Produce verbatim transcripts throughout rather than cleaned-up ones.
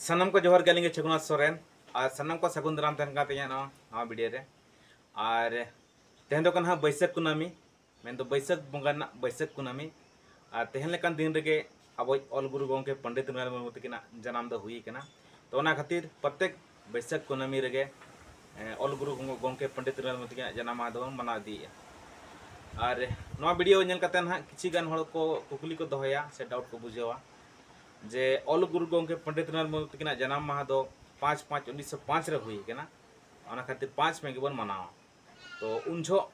ᱥᱟᱱᱟᱢ ᱠᱚ ᱡᱚᱦᱟᱨ ᱜᱮ, ᱟᱹᱞᱤᱧ ᱜᱮ ᱪᱷᱚᱜᱩᱱᱟᱛᱷ ᱥᱚᱨᱮᱱ᱾ ᱟᱨ ᱥᱟᱱᱟᱢ ᱠᱚ ᱥᱟᱹᱜᱩᱱ ᱫᱟᱨᱟᱢ ᱛᱟᱦᱮᱱ ᱠᱟᱱ ᱛᱤᱧᱟᱹ ᱱᱚᱣᱟ, ᱱᱚᱣᱟ ᱵᱷᱤᱰᱤᱭᱳ ᱨᱮ᱾ ᱟᱨ ᱛᱮᱦᱮᱧ ᱫᱚ ᱠᱟᱱᱟ ᱦᱟᱸᱜ ᱵᱟᱹᱭᱥᱟᱹᱠᱷ ᱠᱩᱱᱟᱹᱢᱤ, ᱢᱮᱱᱫᱚ ᱵᱟᱹᱭᱥᱟᱹᱠᱷ ᱵᱚᱸᱜᱟ ᱨᱮᱱᱟᱜ ᱵᱟᱹᱭᱥᱟᱹᱠᱷ ᱠᱩᱱᱟᱹᱢᱤ᱾ ᱟᱨ ᱛᱮᱦᱮᱧ ᱞᱮᱠᱟᱱ ᱫᱤᱱ ᱨᱮᱜᱮ ᱟᱵᱚᱭᱤᱡ ᱚᱞ ᱜᱩᱨᱩ ᱜᱚᱢᱠᱮ ᱯᱚᱱᱰᱤᱛ ᱨᱚᱜᱷᱩᱱᱟᱛᱷ ᱢᱩᱨᱢᱩ ᱛᱟᱹᱠᱤᱱᱟᱜ ᱡᱟᱱᱟᱢ ᱫᱚ ᱦᱩᱭ ᱠᱟᱱᱟ᱾ ᱛᱚ ᱚᱱᱟ ᱠᱷᱟᱹᱛᱤᱨ ᱯᱨᱚᱛᱮᱠ ᱵᱟᱹᱭᱥᱟᱹᱠᱷ ᱠᱩᱱᱟᱹᱢᱤ ᱨᱮᱜᱮ, ᱮ, ᱚᱞ ᱜᱩᱨᱩ ᱜᱚᱢ-, ᱜᱚᱢᱠᱮ ᱯᱚᱱᱰᱤᱛ ᱨᱚᱜᱷᱩᱱᱟᱛᱷ ᱢᱩᱨᱢᱩ ᱛᱟᱹᱠᱤᱱᱟᱜ ᱡᱟᱱᱟᱢ ᱢᱟᱦᱟ ᱫᱚᱵᱚᱱ ᱢᱟᱱᱟᱣ ᱤᱫᱤᱭᱮᱫᱼᱟ᱾ ᱟᱨ ᱱᱚᱣᱟ ᱵᱷᱤᱰᱤᱭᱳ ᱧᱮᱞ ᱠᱟᱛᱮ ᱱᱟᱦᱟᱜ ᱠᱤᱪᱷᱤ ᱜᱟᱱ ᱦᱚᱲ ᱠᱚ ᱠᱩᱠᱞᱤ ᱠᱚ ᱫᱚᱦᱚᱭᱟ ᱥᱮ ᱰᱟᱣᱩᱴ ᱠᱚ ᱵᱩᱡᱷᱟᱹᱣᱟ ᱡᱮ ᱚᱞ ᱜᱩᱨᱩ ᱜᱚᱢᱠᱮ ᱯᱚᱱᱰᱤᱛ ᱨᱚᱜᱷᱩᱱᱟᱛᱷ ᱢᱩᱨᱢᱩ ᱛᱟᱹᱠᱤᱱᱟᱜ ᱡᱟᱱᱟᱢ ᱢᱟᱦᱟ ᱫᱚ ᱯᱟᱸᱪ ᱯᱟᱸᱪ ᱩᱱᱤᱥᱥᱚ ᱯᱟᱸᱪ ᱨᱮ ᱦᱩᱭ ᱠᱟᱱᱟ, ᱚᱱᱟ ᱠᱷᱟᱹᱛᱤᱨ ᱯᱟᱸᱪ ᱢᱮ ᱜᱮᱵᱚᱱ ᱢᱟᱱᱟᱣᱟ᱾ ᱛᱚ ᱩᱱ ᱡᱚᱦᱚᱜ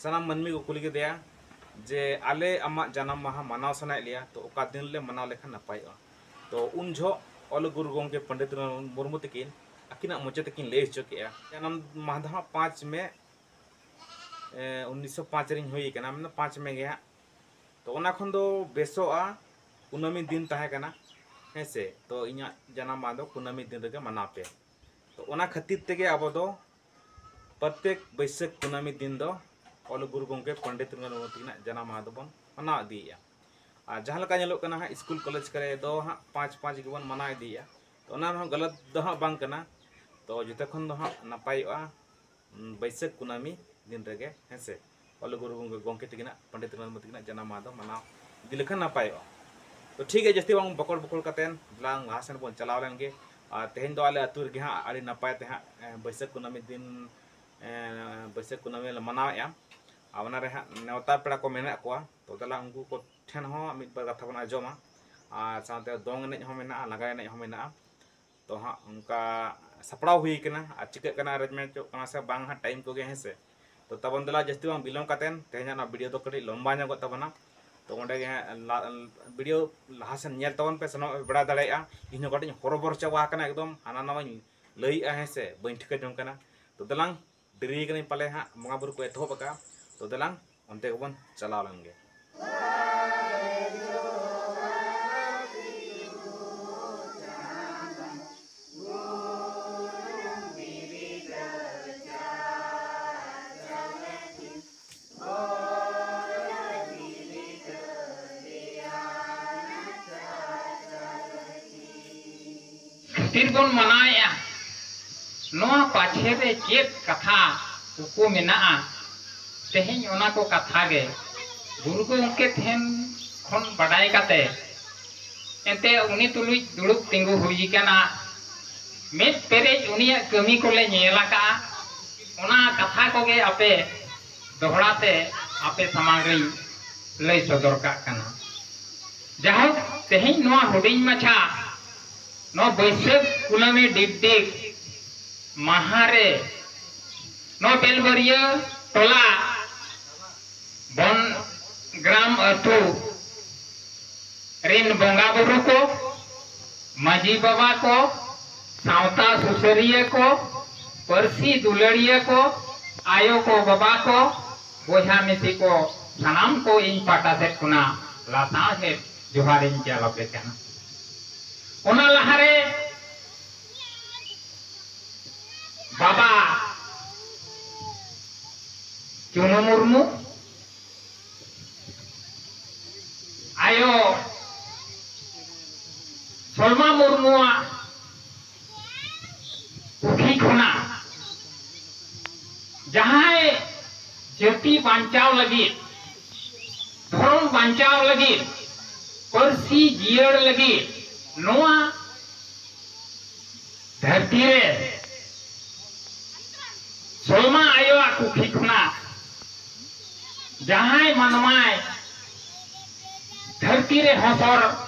ᱥᱟᱱᱟᱢ ᱢᱟᱹᱱᱢᱤ ᱠᱚ ᱠᱩᱞᱤ ᱠᱮᱫᱮᱭᱟ ᱡᱮ, "ᱟᱞᱮ ᱟᱢᱟᱜ ᱡᱟᱱᱟᱢ ᱢᱟᱦᱟ ᱢᱟᱱᱟᱣ ᱥᱟᱱᱟᱭᱮᱫ ᱞᱮᱭᱟ, ᱛᱚ ᱚᱠᱟ ᱫᱤᱱ ᱞᱮ ᱢᱟᱱᱟᱣ ᱞᱮᱠᱷᱟᱱ ᱱᱟᱯᱟᱭᱚᱜᱼᱟ?" ᱛᱚ ᱩᱱ ᱡᱚᱦᱚᱜ ᱚᱞ ᱜᱩᱨᱩ ᱜᱚᱢᱠᱮ ᱯᱚᱱᱰᱤᱛ ᱨᱚᱜᱷᱩᱱᱟᱛᱷ ᱢᱩᱨᱢᱩ ᱛᱟᱹᱠᱤᱱ ᱟᱹᱠᱤᱱᱟᱜ ᱢᱚᱪᱟ ᱛᱮᱠᱤᱱ ᱞᱟᱹᱭ ᱦᱚᱪᱚ ᱠᱮᱜᱼᱟ, ᱡᱟᱱᱟᱢ ᱢᱟᱦᱟ ᱫᱚ ᱦᱟᱸᱜ ᱯᱟᱸᱪ ᱢᱮ, ᱮ, ᱩᱱᱤᱥᱥᱚ ᱯᱟᱸᱪ ᱨᱤᱧ ᱦᱩᱭ ᱠᱟᱱᱟ, ᱢᱮᱱᱫᱚ ᱯᱟᱸᱪ ᱢᱮ ᱜᱮ ᱦᱟᱸᱜ᱾ ᱛᱚ ᱚᱱᱟ ᱠᱷᱚᱱ ᱫᱚ ᱵᱮᱥᱚᱜᱼᱟ, ᱠᱩᱱᱟᱹᱢᱤ ᱫᱤᱱ ᱛᱟᱦᱮᱸ ᱠᱟᱱᱟ, ᱦᱮᱸ ᱥᱮ? ᱛᱚ ᱤᱧᱟᱹᱜ ᱡᱟᱱᱟᱢ ᱢᱟᱦᱟ ᱫᱚ ᱠᱩᱱᱟᱹᱢᱤ ᱫᱤᱱ ᱨᱮᱜᱮ ᱢᱟᱱᱟᱣ ᱯᱮ᱾ ᱛᱚ ᱚᱱᱟ ᱠᱷᱟᱹᱛᱤᱨ ᱛᱮᱜᱮ ᱟᱵᱚ ᱫᱚ ᱯᱨᱚᱛᱮᱠ ᱵᱟᱹᱭᱥᱟᱹᱠᱷ ᱠᱩᱱᱟᱹᱢᱤ ᱫᱤᱱ ᱫᱚ ᱚᱞ ᱜᱩᱨᱩ ᱜᱚᱢᱠᱮ ᱯᱚᱱᱰᱤᱛ ᱨᱚᱜᱷᱩᱱᱟᱛᱷ ᱢᱩᱨᱢᱩ ᱛᱟᱹᱠᱤᱱᱟᱜ ᱡᱟᱱᱟᱢ ᱢᱟᱦᱟ ᱫᱚᱵᱚᱱ ᱢᱟᱱᱟᱣ ᱤᱫᱤᱭᱮᱫᱼᱟ᱾ ᱟᱨ ᱡᱟᱦᱟᱸ ᱞᱮᱠᱟ ᱧᱮᱞᱚᱜ ᱠᱟᱱᱟ ᱦᱟᱸᱜ, ᱥᱠᱩᱞ ᱠᱚᱞᱮᱡᱽ ᱠᱚᱨᱮ ᱫᱚ ᱦᱟᱸᱜ ᱯᱟᱸᱪ ᱯᱟᱸᱪ ᱜᱮᱵᱚᱱ ᱢᱟᱱᱟᱣ ᱤᱫᱤᱭᱮᱫᱼᱟ᱾ ᱛᱚ ᱚᱱᱟ ᱨᱮᱦᱚᱸ ᱜᱟᱞᱟᱛ ᱫᱚ ᱦᱟᱸᱜ ᱵᱟᱝ ᱠᱟᱱᱟ᱾ ᱛᱚ ᱡᱚᱛᱚ ᱠᱷᱚᱱ ᱫᱚ ᱦᱟᱸᱜ ᱱᱟᱯᱟᱭᱚᱜᱼᱟ, ᱩᱸ, ᱵᱟᱹᱭᱥᱟᱹᱠᱷ ᱠᱩᱱᱟᱹᱢᱤ ᱫᱤᱱ ᱨᱮᱜᱮ, ᱦᱮᱸ ᱥᱮ, ᱚᱞ ᱜᱩᱨᱩ ᱜᱚᱢᱠᱮ ᱛᱟᱹᱠᱤᱱᱟᱜ, ᱯᱚᱱᱰᱤᱛ ᱨᱚᱜᱷᱩᱱᱟᱛᱷ ᱢᱩᱨᱢᱩ ᱛᱟᱹᱠᱤᱱᱟᱜ ᱡᱟᱱᱟᱢ ᱢᱟᱦᱟ ᱫᱚ ᱢᱟᱱᱟᱣ ᱤᱫᱤ ᱞᱮᱠᱷᱟᱱ ᱱᱟᱯᱟᱭᱚᱜᱼᱟ᱾ ᱛᱚ ᱴᱷᱤᱠ ᱜᱮᱭᱟ, ᱡᱟᱹᱥᱛᱤ ᱵᱟᱝ ᱵᱚᱠᱚᱲ ᱵᱚᱠᱚᱲ ᱠᱟᱛᱮᱱ ᱫᱮᱞᱟᱝ ᱞᱟᱦᱟ ᱥᱮᱱ ᱵᱚᱱ ᱪᱟᱞᱟᱣ ᱞᱮᱱ ᱜᱮ᱾ ᱟᱨ ᱛᱮᱦᱮᱧ ᱫᱚ ᱟᱞᱮ ᱟᱹᱛᱩ ᱨᱮᱜᱮ ᱦᱟᱸᱜ ᱟᱹᱰᱤ ᱱᱟᱯᱟᱭ ᱛᱮ ᱦᱟᱸᱜ, ᱮ, ᱵᱟᱹᱭᱥᱟᱹᱠᱷ ᱠᱩᱱᱟᱹᱢᱤ ᱫᱤᱱ, ᱮ, ᱵᱟᱹᱭᱥᱟᱹᱠᱷ ᱠᱩᱱᱟᱹᱢᱤ ᱞᱮ ᱢᱟᱱᱟᱣᱮᱫᱼᱟ᱾ ᱟᱨ ᱚᱱᱟ ᱨᱮ ᱦᱟᱸᱜ ᱱᱮᱣᱛᱟ ᱯᱮᱲᱟ ᱠᱚ ᱢᱮᱱᱟᱜ ᱠᱚᱣᱟ᱾ ᱛᱚ ᱫᱮᱞᱟ ᱩᱱᱠᱩ ᱠᱚ ᱴᱷᱮᱱ ᱦᱚᱸ ᱢᱤᱫ ᱵᱟᱨ ᱠᱟᱛᱷᱟ ᱵᱚᱱ ᱟᱸᱡᱚᱢᱟ᱾ ᱟᱨ ᱥᱟᱶᱛᱮ ᱫᱚᱝ ᱮᱱᱮᱡ ᱦᱚᱸ ᱢᱮᱱᱟᱜᱼᱟ, ᱞᱟᱜᱽᱲᱮ ᱮᱱᱮᱡ ᱦᱚᱸ ᱢᱮᱱᱟᱜᱼᱟ᱾ ᱛᱚ ᱦᱟᱸᱜ ᱚᱱᱠᱟ ᱥᱟᱯᱲᱟᱣ ᱦᱩᱭ ᱠᱟᱱᱟ, ᱟᱨ ᱪᱤᱠᱟᱹᱜ ᱠᱟᱱᱟ, ᱟᱨᱮᱧᱡᱽᱢᱮᱱᱴ ᱪᱚᱜ ᱠᱟᱱᱟ ᱥᱮ ᱵᱟᱝ ᱦᱟᱸᱜ, ᱴᱟᱭᱤᱢ ᱠᱚᱜᱮ, ᱦᱮᱸ ᱥᱮ᱾ ᱛᱚ ᱛᱟᱵᱚᱱ ᱫᱮᱞᱟ, ᱡᱟᱹᱥᱛᱤ ᱵᱟᱝ ᱵᱤᱞᱚᱢ ᱠᱟᱛᱮᱱ ᱛᱮᱦᱮᱧᱟᱜ ᱱᱚᱣᱟ ᱵᱷᱤᱰᱤᱭᱳ ᱫᱚ ᱠᱟᱹᱴᱤᱡ ᱞᱚᱢᱵᱟ ᱧᱚᱜᱚᱜ ᱛᱟᱵᱚᱱᱟ᱾ ᱛᱚ ᱚᱸᱰᱮ ᱜᱮ ᱦᱟᱸᱜ ᱞᱟ-, ᱵᱷᱤᱰᱤᱭᱳ ᱞᱟᱦᱟ ᱥᱮᱱ ᱧᱮᱞ ᱛᱟᱵᱚᱱ ᱯᱮ, ᱥᱟᱱᱟᱢ ᱯᱮ ᱵᱟᱲᱟᱭ ᱫᱟᱲᱮᱭᱟᱜᱼᱟ᱾ ᱤᱧ ᱦᱚᱸ ᱠᱟᱹᱴᱤᱡ ᱤᱧ ᱦᱚᱨᱚᱵᱚᱨᱚ ᱪᱟᱵᱟ ᱟᱠᱟᱱᱟ ᱮᱠᱫᱚᱢ, ᱦᱟᱱᱟ ᱱᱟᱣᱟᱧ ᱞᱟᱹᱭᱮᱜᱼᱟ, ᱦᱮᱸ ᱥᱮ, ᱵᱟᱹᱧ ᱴᱷᱤᱠᱟᱹ ᱡᱚᱝ ᱠᱟᱱᱟ᱾ ᱛᱚ ᱫᱮᱞᱟᱝ, ᱰᱮᱨᱤ ᱠᱟᱹᱱᱟᱹᱧ ᱯᱟᱞᱮ ᱦᱟᱸᱜ, ᱵᱚᱸᱜᱟ ᱵᱩᱨᱩ ᱠᱚ ᱮᱛᱚᱦᱚᱵ ᱟᱠᱟᱜᱼᱟ᱾ ᱛᱚ ᱫᱮᱞᱟᱝ, ᱚᱱᱛᱮ ᱜᱮᱵᱚᱱ ᱪᱟᱞᱟᱣ ᱞᱮᱱ ᱜᱮ᱾ ᱛᱤᱨ ᱵᱚᱱ ᱢᱟᱱᱟᱣᱮᱫᱼᱟ, ᱱᱚᱣᱟ ᱯᱟᱪᱷᱮ ᱨᱮ ᱪᱮᱫ ᱠᱟᱛᱷᱟ ᱩᱠᱩ ᱢᱮᱱᱟᱜᱼᱟ? ᱛᱮᱦᱮᱧ ᱚᱱᱟ ᱠᱚ ᱠᱟᱛᱷᱟ ᱜᱮ ᱜᱩᱨᱩ ᱜᱚᱢᱠᱮ ᱴᱷᱮᱱ ᱠᱷᱚᱱ ᱵᱟᱰᱟᱭ ᱠᱟᱛᱮ, ᱮᱱᱛᱮ ᱩᱱᱤ ᱛᱩᱞᱩᱡ ᱫᱩᱲᱩᱵ ᱛᱤᱸᱜᱩ ᱦᱩᱭ ᱟᱠᱟᱱᱟ᱾ ᱢᱮᱫ ᱯᱮᱨᱮᱡ ᱩᱱᱤᱭᱟᱜ ᱠᱟᱹᱢᱤ ᱠᱚᱞᱮ ᱧᱮᱞ ᱟᱠᱟᱫᱼᱟ᱾ ᱚᱱᱟ ᱠᱟᱛᱷᱟ ᱠᱚᱜᱮ ᱟᱯᱮ ᱫᱚᱦᱲᱟ ᱛᱮ ᱟᱯᱮ ᱥᱟᱢᱟᱝ ᱨᱤᱧ ᱞᱟᱹᱭ ᱥᱚᱫᱚᱨ ᱠᱟᱜ ᱠᱟᱱᱟ᱾ ᱡᱟᱦᱳᱠ, ᱛᱮᱦᱮᱧ ᱱᱚᱣᱟ ᱦᱩᱰᱤᱧ ᱢᱟᱪᱷᱟ ᱱᱚᱣᱟ ᱵᱟᱹᱭᱥᱟᱹᱠᱷ ᱠᱩᱱᱟᱹᱢᱤ ᱰᱤᱜᱽ ᱰᱤᱜᱽ ᱢᱟᱦᱟ ᱨᱮ ᱱᱚᱣᱟ ᱵᱮᱞᱵᱟᱹᱨᱤᱭᱟᱹ ᱴᱚᱞᱟ ᱵᱚᱱ ᱜᱨᱟᱢ ᱟᱹᱛᱩ ᱨᱤᱱ ᱵᱚᱸᱜᱟ ᱵᱩᱨᱩ ᱠᱚ, ᱢᱟᱹᱡᱷᱤ ᱵᱟᱵᱟ ᱠᱚ, ᱥᱟᱶᱛᱟ ᱥᱩᱥᱟᱹᱨᱤᱭᱟᱹ ᱠᱚ, ᱯᱟᱹᱨᱥᱤ ᱫᱩᱞᱟᱹᱲᱤᱭᱟᱹ ᱠᱚ, ᱟᱭᱳ ᱠᱚ, ᱵᱟᱵᱟ ᱠᱚ, ᱵᱚᱭᱦᱟ ᱢᱤᱥᱤ ᱠᱚ, ᱥᱟᱱᱟᱢ ᱠᱚ ᱤᱧ ᱯᱟᱦᱴᱟ ᱥᱮᱫ ᱠᱷᱚᱱᱟᱜ ᱞᱟᱥᱟᱬᱦᱮᱫ ᱡᱚᱦᱟᱨ ᱤᱧ ᱪᱟᱞ ᱟᱯᱮ ᱠᱟᱱᱟ᱾ ᱚᱱᱟ ᱞᱟᱦᱟᱨᱮ ᱵᱟᱵᱟ ᱪᱩᱱᱩ ᱢᱩᱨᱢᱩ, ᱟᱭᱳ ᱥᱚᱞᱢᱟ ᱢᱩᱨᱢᱩᱣᱟᱜ ᱯᱩᱛᱷᱤ ᱠᱷᱚᱱᱟᱜ ᱡᱟᱦᱟᱸᱭ ᱡᱟᱹᱛᱤ ᱵᱟᱧᱪᱟᱣ ᱞᱟᱹᱜᱤᱫ, ᱫᱷᱚᱨᱚᱢ ᱵᱟᱧᱪᱟᱣ ᱞᱟᱹᱜᱤᱫ, ᱯᱟᱹᱨᱥᱤ ᱡᱤᱭᱟᱹᱲ ᱞᱟᱹᱜᱤᱫ ᱱᱚᱣᱟ ᱫᱷᱟᱹᱨᱛᱤ ᱨᱮ ᱥᱚᱞᱢᱟ ᱟᱭᱳᱣᱟᱜ ᱠᱩᱠᱷᱤ ᱠᱷᱚᱱᱟᱜ ᱡᱟᱦᱟᱸᱭ ᱢᱟᱱᱣᱟᱭ ᱫᱷᱟᱹᱨᱛᱤ ᱨᱮ ᱦᱚᱥᱚᱨ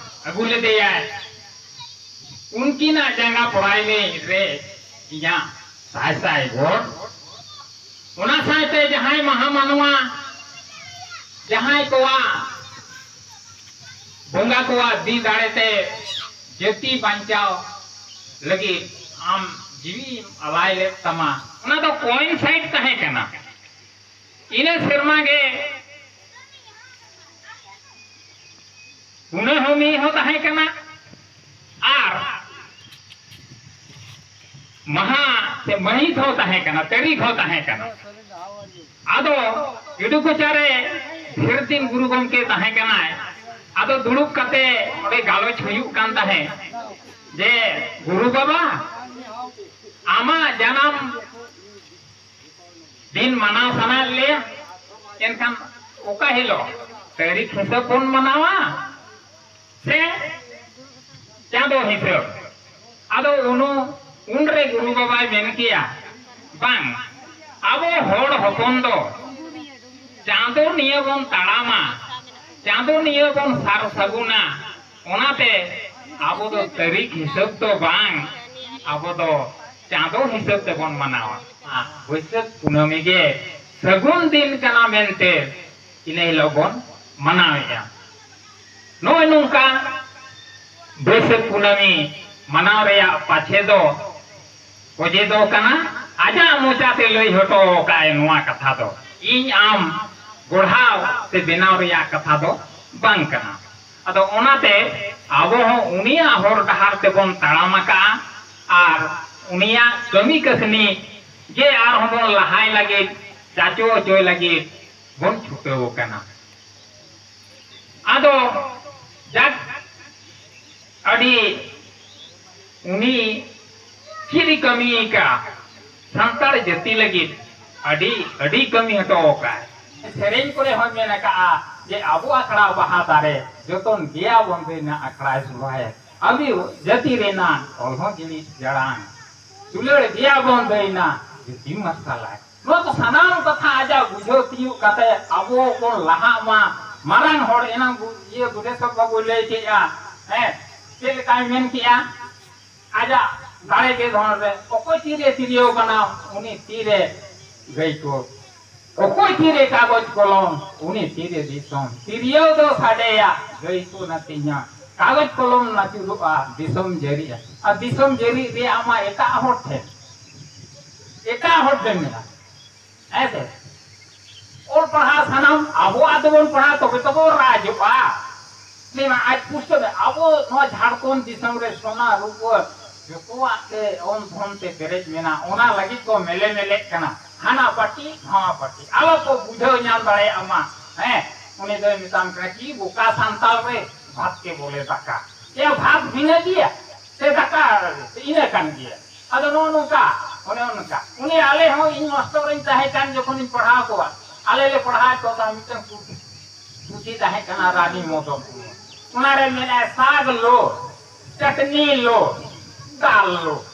ᱟᱹᱜᱩ ᱞᱮᱫᱮᱭᱟᱭ, ᱩᱱᱠᱤᱱᱟᱜ ᱡᱟᱸᱜᱟ ᱯᱚᱲᱟᱭ ᱢᱮ ᱨᱮ ᱤᱧᱟᱹᱜ ᱥᱟᱭ ᱥᱟᱭ ᱜᱚᱰ᱾ ᱚᱱᱟ ᱥᱟᱶᱛᱮ ᱡᱟᱦᱟᱸᱭ ᱢᱟᱦᱟ ᱢᱟᱱᱣᱟ, ᱡᱟᱦᱟᱸᱭ ᱠᱚᱣᱟᱜ ᱵᱚᱸᱜᱟ ᱠᱚᱣᱟᱜ ᱫᱤ ᱫᱟᱲᱮᱛᱮ ᱡᱟᱹᱛᱤ ᱵᱟᱧᱪᱟᱣ ᱞᱟᱹᱜᱤᱫ ᱟᱢ ᱡᱤᱣᱤᱢ ᱟᱞᱟᱭ ᱞᱮᱫ ᱛᱟᱢᱟ, ᱚᱱᱟ ᱫᱚ ᱠᱚᱭᱮᱱ ᱥᱟᱭᱤᱰ ᱛᱟᱦᱮᱸ ᱠᱟᱱᱟ᱾ ᱤᱱᱟᱹ ᱥᱮᱨᱢᱟ ᱜᱮ ᱠᱩᱱᱟᱹᱦᱟᱹᱢᱤ ᱦᱚᱸ ᱛᱟᱦᱮᱸ ᱠᱟᱱᱟ ᱟᱨ ᱢᱟᱦᱟ ᱥᱮ ᱢᱟᱹᱦᱤᱛ ᱦᱚᱸ ᱛᱟᱦᱮᱸ ᱠᱟᱱᱟ, ᱛᱟᱹᱨᱤᱠᱷ ᱦᱚᱸ ᱛᱟᱦᱮᱸ ᱠᱟᱱᱟ᱾ ᱟᱫᱚ ᱤᱰᱩ ᱠᱚᱪᱟᱨᱮ ᱰᱷᱮᱨ ᱫᱤᱱ ᱜᱩᱨᱩ ᱜᱚᱢᱠᱮ ᱛᱟᱦᱮᱸ ᱠᱟᱱᱟᱭ᱾ ᱟᱫᱚ ᱫᱩᱲᱩᱵ ᱠᱟᱛᱮ ᱚᱸᱰᱮ ᱜᱟᱞᱚᱪ ᱦᱩᱭᱩᱜ ᱠᱟᱱ ᱛᱟᱦᱮᱸᱫ᱾ ᱡᱮ, "ᱜᱩᱨᱩ ᱵᱟᱵᱟ, ᱟᱢᱟᱜ ᱡᱟᱱᱟᱢ ᱫᱤᱱ ᱢᱟᱱᱟᱣ ᱥᱟᱱᱟᱭᱮᱫ ᱞᱮᱭᱟ, ᱮᱱᱠᱷᱟᱱ ᱚᱠᱟ ᱦᱤᱞᱳᱜ? ᱛᱟᱹᱨᱤᱠᱷ ᱦᱤᱥᱟᱹᱵ ᱵᱚᱱ ᱢᱟᱱᱟᱣᱟ ᱥᱮ ᱪᱟᱸᱫᱚ ᱦᱤᱥᱟᱹᱵ?" ᱟᱫᱚ ᱩᱱᱩ-, ᱩᱱᱨᱮ ᱜᱩᱨᱩ ᱵᱟᱵᱟᱭ ᱢᱮᱱ ᱠᱮᱭᱟ, "ᱵᱟᱝ, ᱟᱵᱚ ᱦᱚᱲ ᱦᱚᱯᱚᱱ ᱫᱚ ᱪᱟᱸᱫᱚ ᱱᱤᱭᱟᱹ ᱵᱚᱱ ᱛᱟᱲᱟᱢᱟ, ᱪᱟᱸᱫᱚ ᱱᱤᱭᱟᱹ ᱵᱚᱱ ᱥᱟᱨ ᱥᱟᱹᱜᱩᱱᱟ, ᱚᱱᱟᱛᱮ ᱟᱵᱚ ᱫᱚ ᱛᱟᱹᱨᱤᱠᱷ ᱦᱤᱥᱟᱹᱵ ᱫᱚ ᱵᱟᱝ, ᱟᱵᱚ ᱫᱚ ᱪᱟᱸᱫᱚ ᱦᱤᱥᱟᱹᱵ ᱛᱮᱵᱚᱱ ᱢᱟᱱᱟᱣᱟ᱾ ᱵᱟᱹᱭᱥᱟᱹᱠᱷ ᱠᱩᱱᱟᱹᱢᱤ ᱜᱮ ᱥᱟᱹᱜᱩᱱ ᱫᱤᱱ ᱠᱟᱱᱟ ᱢᱮᱱᱛᱮ ᱤᱱᱟᱹ ᱦᱤᱞᱳᱜ ᱵᱚᱱ ᱢᱟᱱᱟᱣᱮᱫᱼᱟ᱾" ᱱᱚᱜᱼᱚᱭ ᱱᱚᱝᱠᱟ ᱵᱟᱹᱭᱥᱟᱹᱠᱷ ᱠᱩᱱᱟᱹᱢᱤ ᱢᱟᱱᱟᱣ ᱨᱮᱭᱟᱜ ᱯᱟᱪᱷᱮ ᱫᱚ ᱚᱡᱮ ᱫᱚ ᱠᱟᱱᱟ, ᱟᱡᱟᱜ ᱢᱚᱪᱟᱛᱮ ᱞᱟᱹᱭ ᱦᱚᱴᱚ ᱟᱠᱟᱫᱼᱟᱭ ᱱᱚᱣᱟ ᱠᱟᱛᱷᱟ ᱫᱚ᱾ ᱤᱧ ᱟᱢ ᱜᱚᱲᱦᱟᱣ ᱥᱮ ᱵᱮᱱᱟᱣ ᱨᱮᱭᱟᱜ ᱠᱟᱛᱷᱟ ᱫᱚ ᱵᱟᱝ ᱠᱟᱱᱟ᱾ ᱟᱫᱚ ᱚᱱᱟᱛᱮ ᱟᱵᱚ ᱦᱚᱸ ᱩᱱᱤᱭᱟᱜ ᱦᱚᱨ ᱰᱟᱦᱟᱨ ᱛᱮᱵᱚᱱ ᱛᱟᱲᱟᱢ ᱟᱠᱟᱫᱼᱟ ᱟᱨ ᱩᱱᱤᱭᱟᱜ ᱠᱟᱹᱢᱤ ᱠᱟᱹᱥᱱᱤ ᱜᱮ ᱟᱨᱦᱚᱸ ᱵᱚᱱ ᱞᱟᱦᱟᱭ ᱞᱟᱹᱜᱤᱫ, ᱪᱟᱪᱳ ᱦᱚᱪᱚᱭ ᱞᱟᱹᱜᱤᱫ ᱵᱚᱱ ᱪᱷᱩᱴᱟᱹᱣ ᱟᱠᱟᱱᱟ᱾ ᱟᱫᱚ ᱡᱟᱠ, ᱟᱹᱰᱤ ᱩᱱᱤ ᱪᱮᱫ ᱮ ᱠᱟᱹᱢᱤ ᱟᱠᱟᱫᱼᱟ ᱥᱟᱱᱛᱟᱲ ᱡᱟᱹᱛᱤ ᱞᱟᱹᱜᱤᱫ, ᱟᱹᱰᱤ, ᱟᱹᱰᱤ ᱠᱟᱹᱢᱤ ᱦᱚᱴᱚ ᱟᱠᱟᱫᱼᱟᱭ᱾ ᱥᱮᱨᱮᱧ ᱠᱚᱨᱮ ᱦᱚᱸ ᱢᱮᱱ ᱟᱠᱟᱫᱼᱟ ᱡᱮ, "ᱟᱵᱚ ᱟᱠᱷᱲᱟ ᱵᱟᱦᱟ ᱫᱟᱨᱮ, ᱡᱚᱛᱚᱱ ᱜᱮᱭᱟ ᱵᱚᱱ ᱫᱟᱹᱭᱱᱟ ᱟᱠᱷᱲᱟᱭ ᱥᱚᱵᱷᱟᱭᱮ, ᱟᱵᱚ ᱡᱟᱹᱛᱤ ᱨᱮᱱᱟᱜ ᱚᱞ ᱦᱚᱸ ᱡᱤᱱᱤᱥ ᱡᱟᱲᱟᱝ, ᱫᱩᱞᱟᱹᱲ ᱜᱮᱭᱟ ᱵᱚᱱ ᱫᱟᱹᱭᱱᱟ ᱡᱟᱹᱛᱤ ᱢᱟᱨᱥᱟᱞᱟᱭ᱾" ᱱᱚᱣᱟ ᱠᱚ ᱥᱟᱱᱟᱢ ᱠᱟᱛᱷᱟ ᱟᱡᱟᱜ ᱵᱩᱡᱷᱟᱹᱣ ᱛᱤᱭᱳᱜ ᱠᱟᱛᱮ ᱟᱵᱚ ᱵᱚᱱ ᱞᱟᱦᱟᱜ ᱢᱟ, ᱢᱟᱨᱟᱝ ᱦᱚᱲ ᱮᱱᱟᱝ ᱵᱩ-, ᱤᱭᱟᱹ ᱵᱩᱫᱷᱮᱥᱚᱨ ᱵᱟᱵᱩᱭ ᱞᱟᱹᱭ ᱠᱮᱜᱼᱟ, ᱦᱮᱸ, ᱪᱮᱫ ᱞᱮᱠᱟᱭ ᱢᱮᱱ ᱠᱮᱜᱼᱟ? ᱟᱡᱟᱜ ᱫᱟᱲᱮ ᱜᱮ ᱫᱷᱚᱱ ᱨᱮ, ᱚᱠᱚᱭ ᱛᱤᱨᱮ ᱛᱤᱨᱭᱳ ᱵᱮᱱᱟᱣ, ᱩᱱᱤ ᱛᱤᱨᱮ ᱜᱟᱹᱭ ᱠᱚ, ᱚᱠᱚᱭ ᱛᱤᱨᱮ ᱠᱟᱜᱚᱡᱽ ᱠᱚᱞᱚᱢ, ᱩᱱᱤ ᱛᱤᱨᱮ ᱫᱤᱥᱚᱢ᱾ ᱛᱤᱨᱭᱳ ᱫᱚ ᱥᱟᱰᱮᱭᱟ, ᱜᱟᱹᱭ ᱠᱚ ᱱᱟᱹᱛᱤᱧᱟ, ᱠᱟᱜᱚᱡᱽ ᱠᱚᱞᱚᱢ ᱱᱟᱹᱪᱩᱨᱚᱜᱼᱟ, ᱫᱤᱥᱚᱢ ᱡᱟᱹᱨᱤᱜᱼᱟ᱾ ᱟᱨ ᱫᱤᱥᱚᱢ ᱡᱟᱹᱨᱤ ᱨᱮᱭᱟᱜ ᱢᱟ ᱮᱴᱟᱜ ᱦᱚᱲ ᱴᱷᱮᱱ, ᱮᱴᱟᱜ ᱦᱚᱲ ᱴᱷᱮᱱ ᱢᱮᱱᱟᱜᱼᱟ᱾ ᱦᱮᱸ ᱥᱮ? ᱚᱞ ᱯᱟᱲᱦᱟᱣ ᱥᱟᱱᱟᱢ ᱟᱵᱚᱣᱟᱜ ᱛᱮᱵᱚᱱ ᱯᱟᱲᱦᱟᱣ, ᱛᱚᱵᱮ ᱛᱚᱵᱚ ᱨᱟᱡᱚᱜᱼᱟ᱾ ᱞᱟᱹᱭ ᱢᱟ, ᱟᱡ ᱯᱩᱥᱴᱟᱹᱣ ᱢᱮ, ᱟᱵᱚ ᱱᱚᱣᱟ ᱡᱷᱟᱲᱠᱷᱚᱸᱰ ᱫᱤᱥᱚᱢ ᱨᱮ ᱥᱚᱱᱟ ᱨᱩᱯᱟᱹ ᱡᱚᱛᱚᱣᱟᱜ ᱛᱮ ᱚᱱ ᱫᱷᱚᱱ ᱛᱮ ᱯᱮᱨᱮᱡ ᱢᱮᱱᱟᱜᱼᱟ, ᱚᱱᱟ ᱞᱟᱹᱜᱤᱫ ᱠᱚ ᱢᱮᱞᱮ ᱢᱮᱞᱮᱜ ᱠᱟᱱᱟ, ᱦᱟᱱᱟ ᱯᱟᱹᱴᱤ ᱱᱟᱣᱟ ᱯᱟᱹᱴᱤ, ᱟᱞᱚ ᱠᱚ ᱵᱩᱡᱷᱟᱹᱣ ᱧᱟᱢ ᱫᱟᱲᱮᱭᱟᱜ ᱢᱟ᱾ ᱦᱮᱸ, ᱩᱱᱤ ᱫᱚᱭ ᱢᱮᱛᱟᱢ ᱠᱟᱱᱟ, "ᱠᱤ ᱵᱚᱠᱟ ᱥᱟᱱᱛᱟᱲ ᱨᱮ, ᱵᱷᱟᱛ ᱠᱮ ᱵᱚᱞᱮ ᱫᱟᱠᱟ, ᱮ ᱵᱷᱟᱛ ᱵᱷᱤᱱᱟᱹ ᱜᱮᱭᱟ?" ᱫᱟᱠᱟ ᱤᱱᱟᱹ ᱠᱟᱱ ᱜᱮᱭᱟ᱾ ᱟᱫᱚ ᱱᱚᱜᱼᱚ ᱱᱚᱝᱠᱟ, ᱚᱱᱮ ᱚᱱᱠᱟ᱾ ᱩᱱᱤ, ᱟᱞᱮ ᱦᱚᱸ, ᱤᱧ ᱢᱟᱥᱴᱚᱨ ᱤᱧ ᱛᱟᱦᱮᱸ ᱠᱟᱱ ᱡᱚᱠᱷᱚᱱᱤᱧ ᱯᱟᱲᱦᱟᱣ ᱠᱚᱣᱟ, ᱟᱞᱮ ᱞᱮ ᱯᱟᱲᱦᱟᱣᱮᱫ ᱠᱚ ᱛᱟᱦᱮᱸ ᱢᱤᱫᱴᱟᱝ ᱯᱩᱛᱷᱤ, ᱯᱩᱛᱷᱤ ᱛᱟᱦᱮᱸ ᱠᱟᱱᱟ ᱨᱟᱱᱤ ᱢᱚᱫᱚᱱ᱾ ᱚᱱᱟᱨᱮ ᱢᱮᱱᱟᱜᱼᱟ ᱥᱟᱜᱽ ᱞᱳ, ᱪᱟᱴᱱᱤ ᱞᱳ, ᱫᱟᱞ ᱞᱳ᱾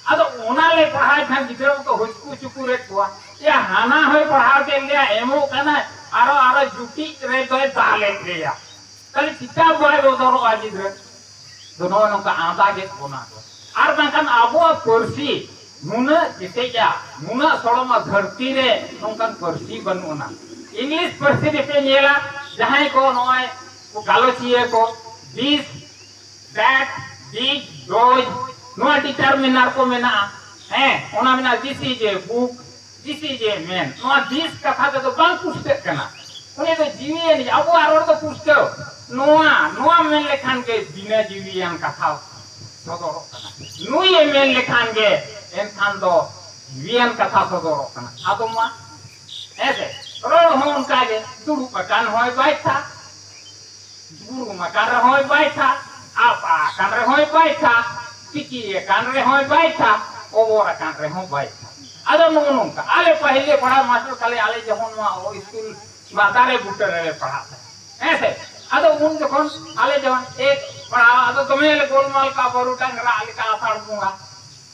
ᱟᱫᱚ ᱚᱱᱟ ᱞᱮ ᱯᱟᱲᱦᱟᱣᱮᱫ ᱠᱷᱟᱱ ᱜᱤᱫᱽᱨᱟᱹ ᱠᱚ ᱦᱩᱪᱠᱩ ᱪᱩᱠᱩᱨᱮᱫ ᱠᱚᱣᱟ᱾ ᱭᱟ, ᱦᱟᱱᱟ ᱦᱚᱸᱭ ᱯᱟᱲᱦᱟᱣ ᱠᱮᱫ ᱞᱮᱭᱟ, ᱮᱢᱚᱜ ᱠᱟᱱᱟᱭ, ᱟᱨᱚ, ᱟᱨᱚ ᱡᱩᱴᱤᱡ ᱨᱮᱫᱚᱭ ᱫᱟᱞᱮᱫ ᱞᱮᱭᱟ᱾ ᱠᱷᱟᱹᱞᱤ ᱪᱮᱫᱟᱜ ᱵᱟᱭ ᱵᱚᱫᱚᱞᱚᱜᱼᱟ ᱜᱤᱫᱽᱨᱟᱹ? ᱫᱚ ᱱᱚᱜᱼᱚ ᱱᱚᱝᱠᱟ ᱟᱸᱫᱟᱜᱮᱫ ᱵᱚᱱᱟ ᱠᱚ᱾ ᱟᱨ ᱵᱟᱝᱠᱷᱟᱱ ᱟᱵᱚᱣᱟᱜ ᱯᱟᱹᱨᱥᱤ ᱱᱩᱱᱟᱹᱜ ᱠᱮᱴᱮᱡᱟ, ᱱᱩᱱᱟᱹᱜ ᱥᱚᱲᱚᱢᱟ, ᱫᱷᱟᱹᱨᱛᱤ ᱨᱮ ᱱᱚᱝᱠᱟᱱ ᱯᱟᱹᱨᱥᱤ ᱵᱟᱹᱱᱩᱜ ᱟᱱᱟ᱾ ᱤᱝᱞᱤᱥ ᱯᱟᱹᱨᱥᱤ ᱨᱮᱯᱮ ᱧᱮᱞᱟ, ᱡᱟᱦᱟᱸᱭ ᱠᱚ ᱱᱚᱜᱼᱚᱭ ᱠᱚ ᱜᱟᱞᱚᱪᱤᱭᱟᱹ ᱠᱚ, this, that, did, does, ᱱᱚᱣᱟ determiner ᱠᱚ ᱢᱮᱱᱟᱜᱼᱟ᱾ ᱦᱮᱸ, ᱚᱱᱟ ᱢᱮᱱᱟᱜᱼᱟ, this is a book, this is a man. ᱱᱚᱣᱟ this ᱠᱟᱛᱷᱟ ᱛᱮᱫᱚ ᱵᱟᱝ ᱯᱩᱥᱴᱟᱹᱜ ᱠᱟᱱᱟ᱾ ᱩᱱᱤ ᱫᱚ ᱡᱤᱣᱤᱭᱟᱱᱤᱡ, ᱟᱵᱚᱣᱟᱜ ᱨᱚᱲ ᱫᱚ ᱯᱩᱥᱴᱟᱹᱣ᱾ ᱱᱚᱣᱟ, ᱱᱚᱣᱟ ᱢᱮᱱ ᱞᱮᱠᱷᱟᱱ ᱜᱮ ᱵᱤᱱᱟᱹ ᱡᱤᱣᱤᱭᱟᱱ ᱠᱟᱛᱷᱟ ᱥᱚᱫᱚᱨᱚᱜ ᱠᱟᱱᱟ᱾ ᱱᱩᱭᱮ ᱢᱮᱱ ᱞᱮᱠᱷᱟᱱ ᱜᱮ ᱮᱱᱠᱷᱟᱱ ᱫᱚ ᱡᱤᱣᱤᱭᱟᱱ ᱠᱟᱛᱷᱟ ᱥᱚᱫᱚᱨᱚᱜ ᱠᱟᱱᱟ᱾ ᱟᱫᱚ ᱢᱟ, ᱦᱮᱸ ᱥᱮ? ᱨᱚᱲ ᱦᱚᱸ ᱚᱱᱠᱟ ᱜᱮ, ᱫᱩᱲᱩᱵ ᱟᱠᱟᱱ ᱦᱚᱸᱭ ᱵᱟᱭᱴᱷᱟ, ᱵᱩᱨᱩᱢ ᱟᱠᱟᱱ ᱨᱮᱦᱚᱸᱭ ᱵᱟᱭᱴᱷᱟ, ᱟᱯᱟ ᱟᱠᱟᱱ ᱨᱮᱦᱚᱸᱭ ᱵᱟᱭᱴᱷᱟ, ᱛᱤᱠᱤ ᱟᱠᱟᱱ ᱨᱮᱦᱚᱸᱭ ᱵᱟᱭᱴᱷᱟ, ᱚᱵᱚᱨ ᱟᱠᱟᱱ ᱨᱮᱦᱚᱸ ᱵᱟᱭᱴᱷᱟ᱾ ᱟᱫᱚ ᱱᱚᱜᱼᱚ ᱱᱚᱝᱠᱟ, ᱟᱞᱮ ᱯᱟᱹᱦᱤᱞ ᱞᱮ ᱯᱟᱲᱦᱟᱣ ᱢᱟᱥᱴᱟᱨ ᱛᱟᱞᱮ, ᱟᱞᱮ ᱡᱚᱠᱷᱚᱱ ᱱᱚᱣᱟ ᱥᱠᱩᱞ ᱱᱚᱣᱟ ᱫᱟᱨᱮ ᱵᱩᱴᱟᱹ ᱨᱮᱞᱮ ᱯᱟᱲᱦᱟᱜ ᱛᱟᱦᱮᱸᱫ, ᱦᱮᱸ ᱥᱮ? ᱟᱫᱚ ᱩᱱ ᱡᱚᱠᱷᱚᱱ ᱟᱞᱮ ᱡᱚᱠᱷᱚᱱ ᱮᱠ ᱯᱟᱲᱦᱟᱣ, ᱟᱫᱚ ᱫᱚᱢᱮ ᱞᱮ ᱜᱳᱞᱢᱟᱞ ᱠᱟᱜᱼᱟ, ᱵᱟᱹᱨᱩᱰᱟᱝ ᱨᱟᱜ ᱞᱮᱠᱟ ᱟᱥᱟᱲ ᱵᱚᱸᱜᱟ᱾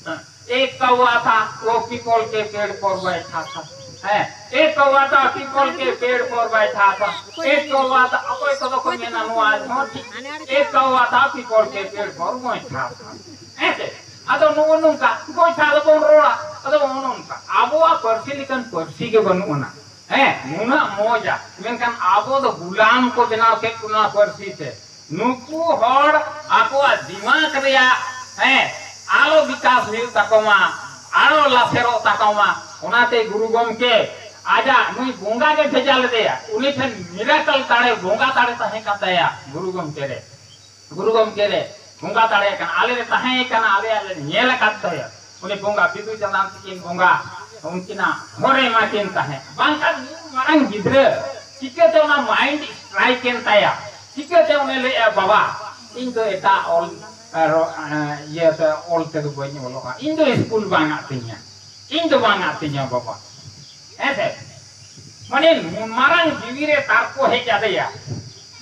ᱦᱮᱸ, ᱮᱠ ᱠᱟᱣᱟ ᱛᱷᱟ, ᱣᱳ ᱯᱤᱯᱚᱞ ᱠᱮ ᱯᱮᱲ ᱯᱚᱨ ᱵᱟᱭᱴᱷᱟ ᱛᱷᱟ᱾ ᱦᱮᱸ, ᱮᱠ ᱠᱟᱣᱟ ᱛᱷᱟ, ᱯᱤᱯᱚᱞ ᱠᱮ ᱯᱮᱲ ᱯᱚᱨ ᱵᱟᱭᱴᱷᱟ ᱛᱷᱟ᱾ ᱮᱠ ᱠᱟᱣᱟ ᱛᱷᱟ, ᱚᱠᱚᱭ ᱠᱚᱫᱚ ᱠᱚ ᱢᱮᱱᱟ ᱱᱚᱣᱟ ᱦᱚᱸ ᱴᱷᱤᱠ, ᱮᱠ ᱠᱟᱣᱟ ᱛᱷᱟ, ᱯᱤᱯᱚᱞ ᱠᱮ ᱯᱮᱲ ᱯᱚᱨ ᱵᱟᱭᱴᱷᱟ ᱛᱷᱟ᱾ ᱦᱮᱸ ᱥᱮ? ᱟᱫᱚ ᱱᱚᱜᱼᱚ ᱱᱚᱝᱠᱟ ᱜᱚᱭᱴᱷᱟ ᱫᱚᱵᱚᱱ ᱨᱚᱲᱟ᱾ ᱟᱫᱚ ᱱᱚᱜᱼᱚ ᱱᱚᱝᱠᱟ ᱟᱵᱚᱣᱟᱜ ᱯᱟᱹᱨᱥᱤ ᱞᱮᱠᱟᱱ ᱯᱟᱹᱨᱥᱤ ᱜᱮ ᱵᱟᱹᱱᱩᱜ ᱟᱱᱟ᱾ ᱦᱮᱸ, ᱱᱩᱱᱟᱹᱜ ᱢᱚᱡᱟ, ᱢᱮᱱᱠᱷᱟᱱ ᱟᱵᱚ ᱫᱚ ᱜᱩᱞᱟᱢ ᱠᱚ ᱵᱮᱱᱟᱣ ᱠᱮᱫ ᱵᱚᱱᱟ ᱯᱟᱹᱨᱥᱤ ᱛᱮ᱾ ᱱᱩᱠᱩ ᱦᱚᱲ ᱟᱠᱚᱣᱟᱜ ᱫᱤᱢᱟᱜᱽ ᱨᱮᱭᱟᱜ, ᱦᱮᱸ, ᱟᱞᱚ ᱵᱤᱠᱟᱥ ᱦᱩᱭᱩᱜ ᱛᱟᱠᱚ ᱢᱟ, ᱟᱞᱚ ᱞᱟᱥᱮᱨᱚᱜ ᱛᱟᱠᱚ ᱢᱟ, ᱚᱱᱟᱛᱮ ᱜᱩᱨᱩ ᱜᱚᱢᱠᱮ ᱟᱡᱟᱜ ᱱᱩᱭ ᱵᱚᱸᱜᱟ ᱜᱮ ᱵᱷᱮᱡᱟ ᱞᱮᱫᱮᱭᱟ᱾ ᱩᱱᱤ ᱴᱷᱮᱱ ᱢᱤᱨᱟᱠᱚᱞ ᱫᱟᱲᱮ, ᱵᱚᱸᱜᱟ ᱫᱟᱲᱮ ᱛᱟᱦᱮᱸ ᱠᱟᱱ ᱛᱟᱭᱟ ᱜᱩᱨᱩ ᱜᱚᱢᱠᱮ ᱨᱮ᱾ ᱜᱩᱨᱩ ᱜᱚᱢᱠᱮ ᱨᱮ ᱵᱚᱸᱜᱟ ᱫᱟᱲᱮ ᱠᱟᱱᱟ, ᱟᱞᱮ ᱞᱮ ᱛᱟᱦᱮᱸ ᱠᱟᱱᱟ, ᱟᱞᱮᱭᱟᱜ ᱞᱮ ᱧᱮᱞ ᱟᱠᱟᱫ ᱛᱟᱭᱟ᱾ ᱩᱱᱤ ᱵᱚᱸᱜᱟ ᱵᱤᱫᱩ ᱪᱟᱸᱫᱟᱱ ᱛᱤᱠᱤᱱ ᱵᱚᱸᱜᱟ, ᱩᱱᱠᱤᱱᱟᱜ ᱦᱚᱨᱮ ᱮᱢᱟ ᱠᱤᱱ ᱛᱟᱦᱮᱸᱫ᱾ ᱵᱟᱝᱠᱷᱟᱱ ᱢᱤᱫ ᱢᱟᱨᱟᱝ ᱜᱤᱫᱽᱨᱟᱹ ᱪᱤᱠᱟᱹᱛᱮ ᱚᱱᱟ ᱢᱟᱭᱤᱱᱰ ᱥᱴᱨᱟᱭᱤᱠ ᱮᱱ ᱛᱟᱭᱟ? ᱪᱤᱠᱟᱹᱛᱮ ᱩᱱᱤ ᱞᱟᱹᱭᱮᱜᱼᱟ, "ᱵᱟᱵᱟ, ᱤᱧ ᱫᱚ ᱮᱴᱟᱜ ᱚᱞ, ᱟᱨ, ᱮ, ᱤᱭᱟᱹ ᱛᱮ, ᱚᱞ ᱛᱮᱫᱚ ᱵᱟᱹᱧ ᱚᱞᱚᱜᱼᱟ, ᱤᱧ ᱫᱚ ᱥᱠᱩᱞ ᱵᱟᱝ ᱟᱜ ᱛᱤᱧᱟ, ᱤᱧ ᱫᱚ ᱵᱟᱝ ᱟᱜ ᱛᱤᱧᱟ ᱵᱟᱵᱟ᱾ ᱦᱮᱸ ᱥᱮ? ᱢᱟᱱᱮ ᱢᱟᱨᱟᱝ ᱡᱤᱣᱤ ᱨᱮ ᱛᱟᱨᱠᱚ ᱦᱮᱡ ᱟᱫᱮᱭᱟ᱾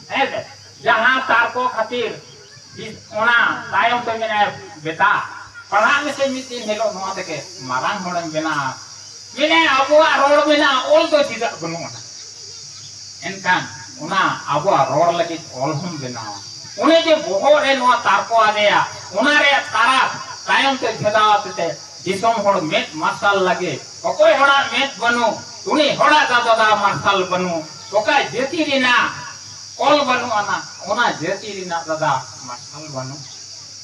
ᱦᱮᱸ ᱥᱮ? ᱡᱟᱦᱟᱸ ᱛᱟᱨᱠᱚ ᱠᱷᱟᱹᱛᱤᱨ ᱚᱱᱟ ᱛᱟᱭᱚᱢ ᱛᱮ ᱢᱮᱱᱟᱭ, ᱵᱮᱴᱟ, ᱯᱟᱲᱦᱟᱜ ᱢᱮᱥᱮ ᱢᱤᱫ ᱫᱤᱱ ᱦᱤᱞᱳᱜ ᱱᱚᱣᱟ ᱛᱮᱜᱮ ᱢᱟᱨᱟᱝ ᱦᱚᱲᱮᱢ ᱵᱮᱱᱟᱜᱼᱟ᱾ ᱢᱮᱱᱟᱭ, ᱟᱵᱚᱣᱟᱜ ᱨᱚᱲ ᱢᱮᱱᱟᱜᱼᱟ, ᱚᱞ ᱫᱚ ᱪᱮᱫᱟᱜ ᱵᱟᱹᱱᱩᱜ ᱟᱱᱟ? ᱮᱱᱠᱷᱟᱱ ᱚᱱᱟ ᱟᱵᱚᱣᱟᱜ ᱨᱚᱲ ᱞᱟᱹᱜᱤᱫ ᱚᱞ ᱦᱚᱸᱢ ᱵᱮᱱᱟᱣᱟ᱾ ᱚᱱᱮ ᱡᱮ ᱵᱚᱦᱚᱜ ᱨᱮ ᱱᱚᱣᱟ ᱛᱟᱨᱠᱚ ᱟᱫᱮᱭᱟ, ᱚᱱᱟ ᱨᱮᱭᱟᱜ ᱛᱟᱨᱟᱥ ᱛᱟᱭᱚᱢ ᱛᱮ ᱪᱷᱮᱫᱟᱣ ᱟᱛᱮ ᱫᱤᱥᱚᱢ ᱦᱚᱲ ᱢᱮᱫ ᱢᱟᱨᱥᱟᱞ ᱞᱟᱹᱜᱤᱫ, ᱚᱠᱚᱭ ᱦᱚᱲᱟᱜ ᱢᱮᱫ ᱵᱟᱹᱱᱩᱜ, ᱩᱱᱤ ᱦᱚᱲᱟᱜ ᱫᱟᱫᱟ ᱫᱟ ᱢᱟᱨᱥᱟᱞ ᱵᱟᱹᱱᱩᱜ, ᱚᱠᱟ ᱡᱟᱹᱛᱤ ᱨᱮᱱᱟᱜ ᱚᱞ ᱵᱟᱹᱱᱩᱜ ᱟᱱᱟ, ᱚᱱᱟ ᱡᱟᱹᱛᱤ ᱨᱮᱱᱟᱜ ᱫᱟᱫᱟ ᱢᱟᱨᱥᱟᱞ ᱵᱟᱹᱱᱩᱜ᱾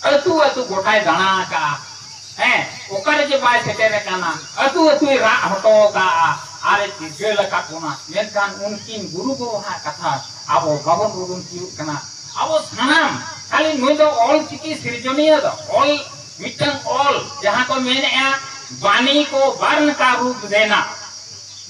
ᱟᱹᱛᱩ ᱟᱹᱛᱩ ᱜᱚᱴᱟᱭ ᱫᱟᱬᱟ ᱟᱠᱟᱜᱼᱟ᱾ ᱦᱮᱸ, ᱚᱠᱟᱨᱮ ᱡᱮ ᱵᱟᱭ ᱥᱮᱴᱮᱨ ᱟᱠᱟᱱᱟ, ᱟᱹᱛᱩ ᱟᱹᱛᱩᱭ ᱨᱟᱜ ᱦᱚᱴᱚ ᱟᱠᱟᱜᱼᱟ, ᱟᱨᱮ ᱪᱤᱨᱜᱟᱹᱞ ᱟᱠᱟᱫ ᱵᱚᱱᱟ᱾ ᱢᱮᱱᱠᱷᱟᱱ ᱩᱱᱠᱤᱱ ᱜᱩᱨᱩ ᱵᱟᱵᱟᱣᱟᱜ ᱠᱟᱛᱷᱟ ᱟᱵᱚ ᱵᱟᱵᱚᱱ ᱩᱨᱩᱢ ᱛᱤᱭᱳᱜ ᱠᱟᱱᱟ᱾ ᱟᱵᱚ ᱥᱟᱱᱟᱢ ᱠᱷᱟᱹᱞᱤ ᱱᱩᱭ ᱫᱚ ᱚᱞ ᱪᱤᱠᱤ ᱥᱤᱨᱡᱚᱱᱤᱭᱟᱹ ᱫᱚ, ᱚᱞ ᱢᱤᱫᱴᱟᱝ ᱚᱞ, ᱡᱟᱦᱟᱸ ᱠᱚ ᱢᱮᱱᱮᱜᱼᱟ, ᱵᱟᱱᱤ ᱠᱚ ᱵᱟᱨᱱ ᱠᱟ ᱨᱩᱯ ᱫᱮᱱᱟ᱾